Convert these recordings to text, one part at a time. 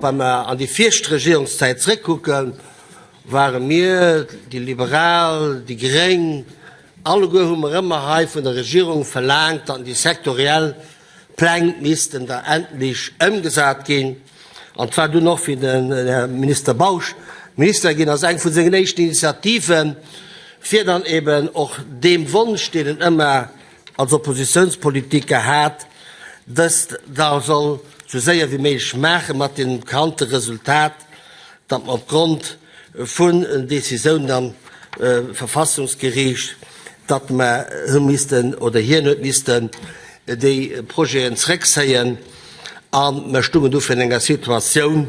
Wa mer an déi viischt Regierungszäit zréckkucken, ware mir, déi Liberal, déi Gréng, alleguer hu mer ëmmer hei vun der Regierung verlaangt, datt déi sektoriell Pläng missten da endlech ëmgesat ginn. An et war dunn och, wéi den Här Minister Bausch Minister ginn ass, eng vu sengen éischten Initiativen, fir dann eben och deem Wonsch, deen en ëmmer als Oppositionspolitiker hat, dëst da soll sou séier wéi méiglech maachen, mat deem bekannte Resultat, datt mer opgrond vun Décisiounen am Verfassungsgeriicht, datt mer hu missten, oder hien huet missten déi Projeten zréckzéien a mer stungen du virun enger Situatioun,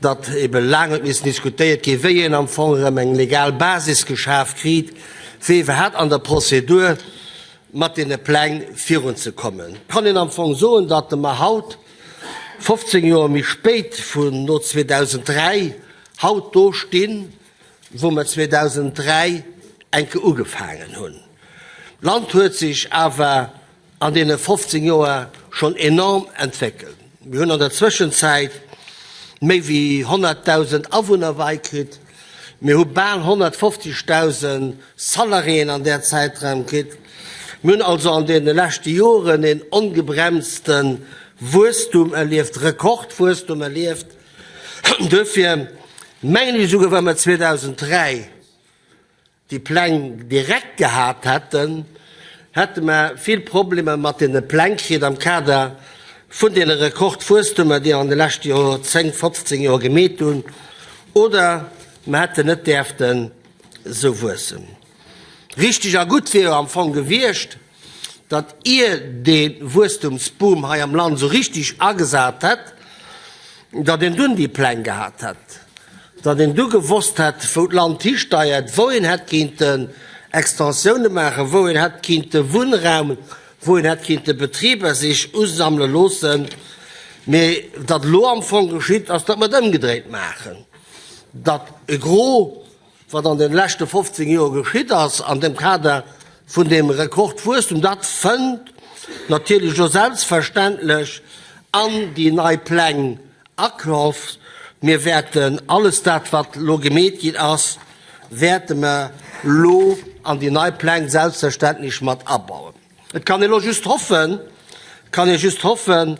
datt ebe laang huet missen diskutéiert ginn, wéi een am Fong erëm eng legal Basis geschaf kriit, fir iwwerhaapt an der Prozedur mat deene Pläng virunzekommen. Kann een am Fong soen, datt mer haut, 15 Joer méi spéit, vun no 2003, haut do stinn, wou mer 2003 enke ugefaangen hunn. D'Land huet sech awer an deene 15 Joer schonn enorm entwéckelt. Mir hunn an der Zwëschenzäit méi wéi 100.000 Awunner wei kritt. Mir hu bal 150.000 Salariéen an där Zäitraum kritt. Mir hunn also an deene leschte Joren een ongebremste Wuesstum erlieft, Rekordwuesstum erlieft. Duerfir mengen ech, esouguer wa mer 2003 déi Pläng direkt gehat hätten, hätte mer vill Problemer mat deene Pläng kritt am Kader vun deene Rekordwuesstummer, déi an de leschte Joer, 10, 15 Joer gemeet hunn, oder mer hätten net däerften esou wuessen. Richteg a gutt wier jo am Fong gewiescht, datt ier dee Wuesstumsboom hei am Land esou richtig agesat hätt, datt een dunn déi Pläng gehat hätt, datt een du gewosst hätt, wou d'Land histeiert, wou een hätt kinnten Extensioune maachen, wou een hätt kinnte Wunnraum, wou een hätt kinnte Betriber sech usammele loossen. Mee wat elo am Fong geschitt, ass, datt mer et ëmgedréit maachen, datt e Gros Wat an de leschte 15 Joer geschitt ass an dem Kader vun deem Rekordwuesstum, dat fënnt natierlech elo selbstverständlech an déi nei Pläng Akloff. Mir wäerten alles dat, wat elo gemeet ginn ass, wäerte mer elo an déi nei Pläng selbstverständlech mat abauen. Et kann ee elo just hoffen, et kann ee just hoffen,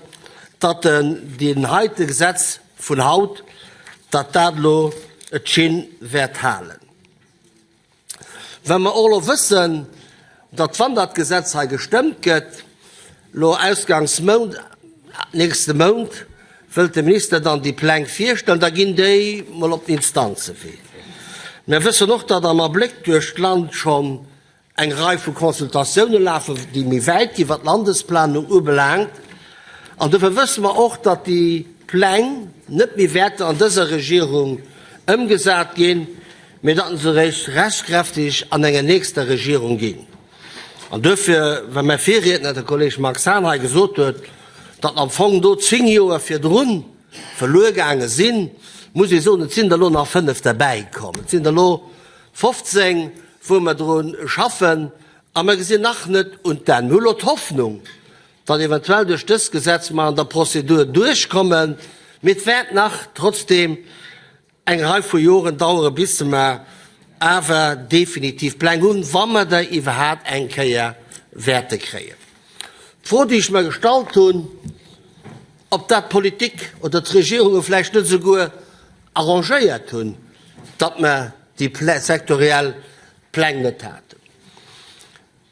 datt deen heite Gesetz vun haut, datt dat elo d'Schinn wäert halen. Well mer och elo wëssen, datt wann dat Gesetz hei gestëmmt gëtt, elo ausgangs Mount, nächste Mount, wëllt de Minister dann déi Pläng virstellen, da ginn déi mol op den Instanzewee. Mer wëssen och, datt am Abléck duerch d'Land schonn Eng Rei vu Consultatioune lafen, déi méi wäit ginn, wat d'Landesplanung ubelaangt. An dofir wësse mer och, datt déi Pläng net méi wäerten an dëser Regierung ëmgesat ginn, mee datt se eréischt rechtskräfteg an enger nächster Regierung ginn. An duerfir, well mäi Virriedner, de Kolleg Max Hahn, hei gesot huet, datt am Fong do 10 Joer virdrun verluer gaange sinn, muss ee soen, et sinn der elo nach 5 derbäikomm. Et sinn der elo 15, wou mer dru schaffen, a mer gesinn nach net un d'Enn. Mir hu lo d'Hoffnung, datt eventuell duerch dëst Gesetz mer an der Prozedur duerchkommen, mee et wäert nach trotzdeem eng Rei vu Joren dauere bis mer awer definitiv Pläng hunn, wa mer der iwwerhaapt eng Kéier wäerte kréien. D'Fro, déi ech mer gestallt hunn, ob dat d'Politik oder d'Regierunge vläicht net esouguer arrangéiert hunn, datt mer déi sektoriell Pläng net haten,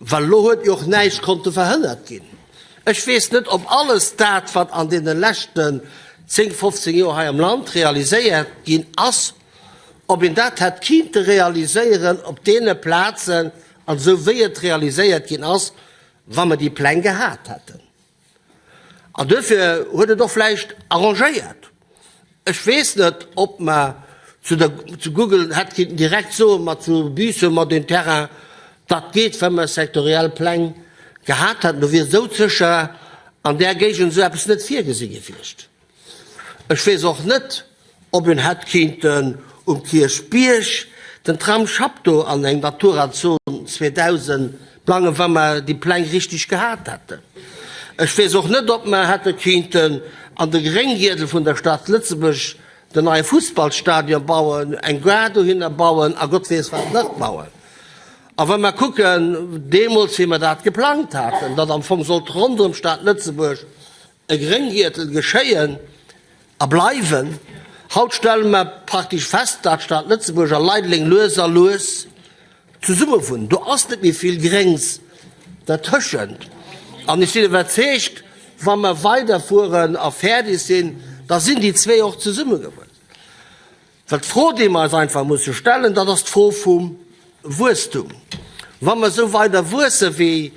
well elo huet jo och näischt konnte verhënnert ginn. Ech weess net, ob alles dat, wat an deene leschten 10, 15 Joer hei am Land realiséiert ginn ass, ob een dat hätt kinnte realiséieren op deene Plazen an esou wéi et realiséiert ginn ass, wa mer déi Pläng gehat hätten. An duerfir huet et och vläicht arrangéiert. Ech weess net, ob mer zu der, zu Google hätt kinnten direkt soen, ma zu Biissen, ma deen Terrain, dat geet, wa mer sektoriell Pläng gehat hätten. Do wier souzecher an där Géigend esou eppes net virgesi gewiescht. Ech weess och net, ob een hätt kinnten um Kierchbierg den Tramsschapp do an eng Naturazon 2000 plangen, wa mer déi Pläng richteg gehat hätten. Ech weess och net, ob mer hätte kinnten. an de Grénggiertel vun der Stad Lëtzebuerg den neie Fussballstadion bauen, eng Gare dohinner bauen a Gott weess wat nach bauen. A wa mer kucken, deemools wéi mer dat geplangt haten, datt am Fong sollt ronderëm d'Stad Lëtzebuerg e Grénggiertel geschéien a bleiwen, haut stelle mer praktesch fest, datt d'Stad Lëtzebuerg a Leideleng lues a lues zesummewunnen. Do ass net méi vill Gréngs dertëschent. An ech sinn iwwerzeegt, wa mer weiderfueren a fäerdeg sinn, da sinn déi zwéi och zesummegewunnt. Well d'Fro, déi mer eis einfach musse stellen, dat ass d'Fro vum Wuesstum. Wa mer esou weider wuesse wéi,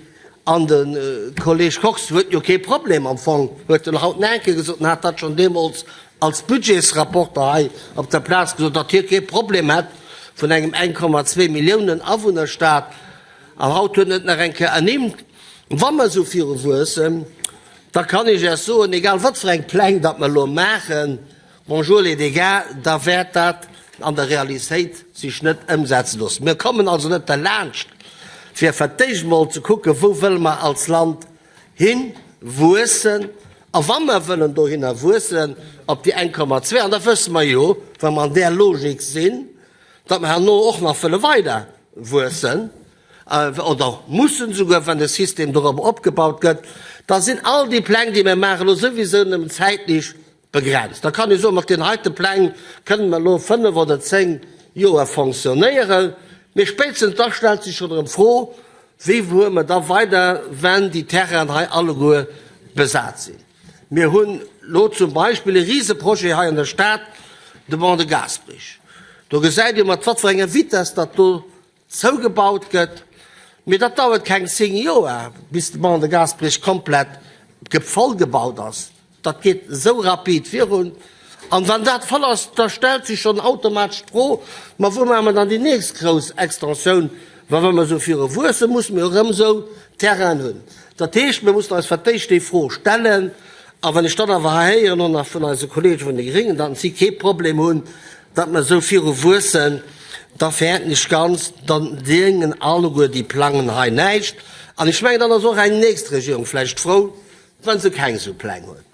an de Kolleg Kox huet jo kee Problem am Fong, huet en haut nach eng Kéier gesot, en hat dat schonn deemools als Budgetsrapporter hei op der Plaz gesot, datt hie kee Problem hätt vun engem 1,2 Milliounen Awunnerstaat, an haut huet en et nach eng Kéier ernimmt, wa mer esou viru wuessen, da kann ech Iech soen, egal wat fir eng Pläng datt mer elo maachen, Bonjour les dégâts, da wäert dat an der Realitéit sech net ëmsetzen loossen. Mir kommen also net derlaanscht, fir fir d'éischt emol ze kucken, wou wëlle mer als Land hi wuessen. A wa mer wëllen dohinner wuessen, op déi 1,2, an da wësse mer jo, wa mer an där Logik sinn, datt mer herno och nach wëlle weider wuessen, oder mussen souguer, wann de System dorobber opgebaut gëtt, da sinn all déi Pläng, déi mer maachen, elo souwisou nëmmen zäitlech Begrenzt. Da kann ee soen, mat deenen heite Pläng kënnen mer elo 5 oder 10 Joer fonctionnéieren, mee spéitstens da stellt sech schonn erëm d'Fro, wéi fuere mer da weider, wenn déi Terrainen hei alleguer besat sinn. Mir hunn elo zum Beispill e Riseprojet hei an der Stad, de Ban de Gasperich. Do gesäit ee mat wat fir enger Vitesse datt do zougebaut gëtt, mee dat dauert keng 10 Joer, bis de Ban de Gasperich komplett vollgebaut ass. Dat geet esou rapid virun. An wann dat voll ass, da stellt sech schonn automatesch d'Fro, Ma wou maache mer dann déi nächst grouss Extensioun? Well wa mer esou viru wuessen, musse mir jo erëm esou Terrainen hunn. Dat heescht, mir mussen eis fir d'éischt déi Fro stellen. A wann ech dann awer hei héieren, och nach vun eise Kollege vun de Gréngen, datt si kee Problem hunn, datt mer esou viru wuessen, da fäerten ech ganz, dann déngen alleguer déi Plangen hei näischt. An ech mengen, dann ass och eng nächst Regierung vläicht frou, wa se keng esou Pläng huet.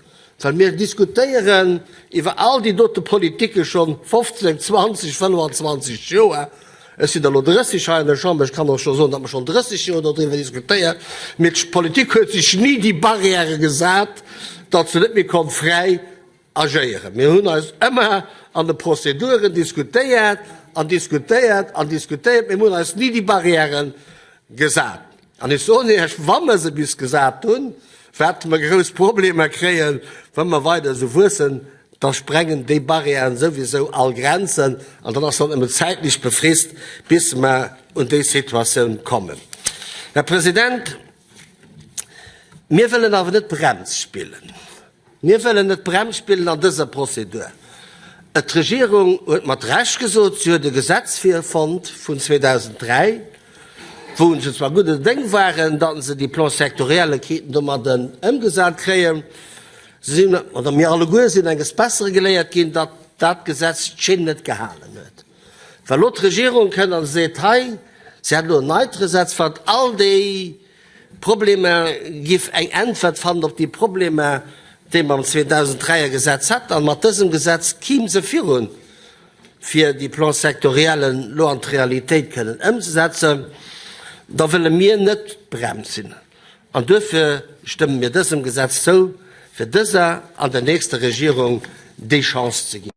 Well mir diskutéieren iwwer all déi dote Politike scho 15, 20, 25 Joer. Ech sinn der elo 30 hei an der Chamber, ech kann och scho soen, datt mer schonn 30 Joer dodriwwer diskutéieren. Mee d'Politik huet sech ni déi Barrièrë gesat, datt se net méi konnt fräi Agéieren. Mir hunn eis ëmmer an de Prozeduren diskutéiert an diskutéiert an diskutéiert, mee mir hunn eis ni déi Barrièrë gesat. An ech soen Iech, wa mer se bis gesat hunn, wäerte mer grouss Problemer kréien, wa mer weider esou wuessen, da sprengen déi Barrièren souwisou all Grenzen an dann ass dat nëmmen zäitlech befrist, bis mer un déi Situatioun kommen. Här President, mir wëllen awer net Brems spillen. Mir wëllen net d'Brems spillen an dëser Prozedur. D'Regierung huet mat Recht gesot, si huet e Gesetz virfonnt vun 2003, wou se zwar gudde Dëng waren, datt se déi Plan-sectorielleketen domadden ëmgesat kréien. Se sinn, oder mir alleguer sinn enges Bessere geléiert ginn, datt dat Gesetz d'Schinn net gehalen huet. Wa lo d'Regierung kënnt a seet, hei, si hätt elo en neit Gesetz, wat all déi Problemer giff eng Äntwert fannen op déi Problemer, déi mer am 2003 er Gesetz haten, an mat dësem Gesetz kiim se virun, fir déi Plans sectoriellen lo an d'Realitéit kënnen ëmzesetzen, da wëlle mir net d'Brems sinn. An duerfir stëmme mir dësem Gesetz zou, fir dëser an der nächster Regierung déi Chance ze ginn.